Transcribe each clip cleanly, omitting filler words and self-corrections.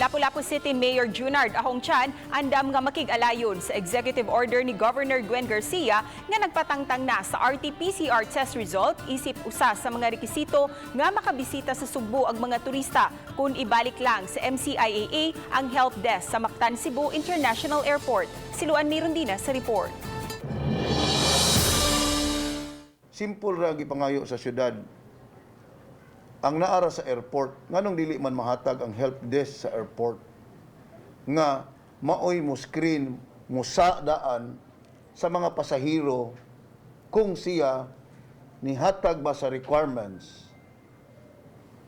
Lapu-Lapu City Mayor Junard Ahong Chan andam nga makig-alayon sa executive order ni Governor Gwen Garcia nga nagpatangtang na sa RT-PCR test result isip usa sa mga rekisito nga makabisita sa Sugbo ang mga turista kung ibalik lang sa MCIAA ang help desk sa Mactan Cebu International Airport. Si Luan Mirondina sa report. Simple ra gipangayo sa syudad. Ang naara sa airport, nganong dili man mahatag ang help desk sa airport nga maoy mo screen mo sa daan sa mga pasahero kung siya nihatag ba sa requirements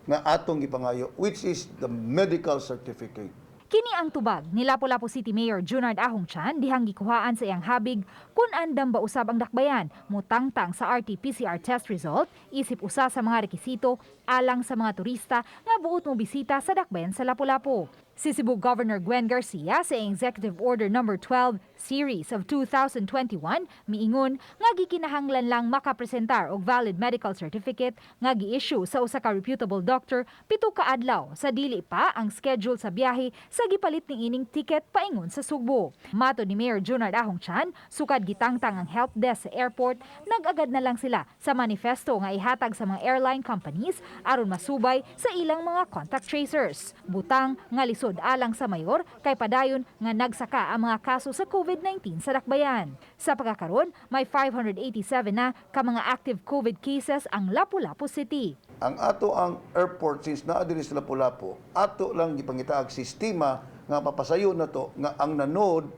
nga atong gipangayo, which is the medical certificate. Kini ang tubag ni Lapu-Lapu City Mayor Junard Ahong Chan dihang gikuhaan sa iyang habig kung andam ba usab ang dakbayan mutangtang sa RT-PCR test result isip usa sa mga rekisito alang sa mga turista nga buot mo bisita sa dakbayan sa Lapu-Lapu. Si Cebu Governor Gwen Garcia sa Executive Order Number 12 Series of 2021 miingon nga gikinahanglan lang makapresentar og valid medical certificate nga gi-issue sa usa ka reputable doctor 7 ka adlaw sa dili pa ang schedule sa biyahe sa gipalit ni ining ticket paingon sa Sugbo. Matod ni Mayor Junard Ahong Chan, sukad gitangtang ang help desk sa airport, nag-agad na lang sila sa manifesto nga ihatag sa mga airline companies aron masubay sa ilang mga contact tracers. Butang nga lisod alang sa mayor kay padayon nga nagsaka ang mga kaso sa COVID-19 sa dakbayan. Sa pagkakaron, may 587 na ka mga active COVID cases ang Lapu-Lapu City. Ang ato ang airport, since naa diri sa Lapu-Lapu, ato lang gipangitaag sistema nga mapasayon na to nga ang nanod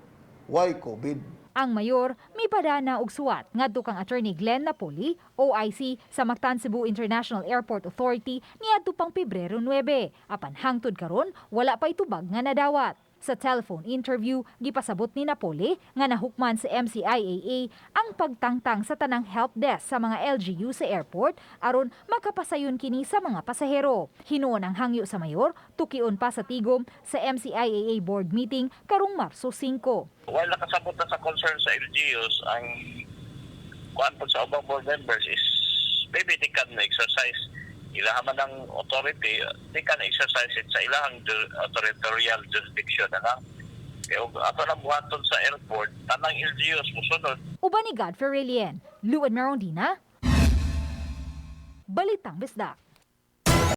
way COVID. Ang mayor mipadana og suwat ngadto kang Attorney Glenn Napoli, OIC sa Mactan Cebu International Airport Authority niadto pang Pebrero 9. Apan hangtod karon wala pa'y tubag nga nadawat. Sa telephone interview, gipasabot ni Napoli nga nahukman sa MCIAA ang pagtangtang sa tanang help desk sa mga LGU sa airport aron makapasayon kini sa mga pasahero. Hinuon ang hangyo sa mayor, tukion pa sa tigom sa MCIAA board meeting karong Marso 5. While nakasabot na sa concern sa LGUs, ang kuan po sa ubang board members is maybe they can exercise ilaha man ang authority, they can exercise it sa ilahang territorial jurisdiction na lang. Kaya ug ato na buhaton sa airport, tanang LGUs musunod. Uban ni Godfrey Relien, Luan Merondina, Balitang Bisdak.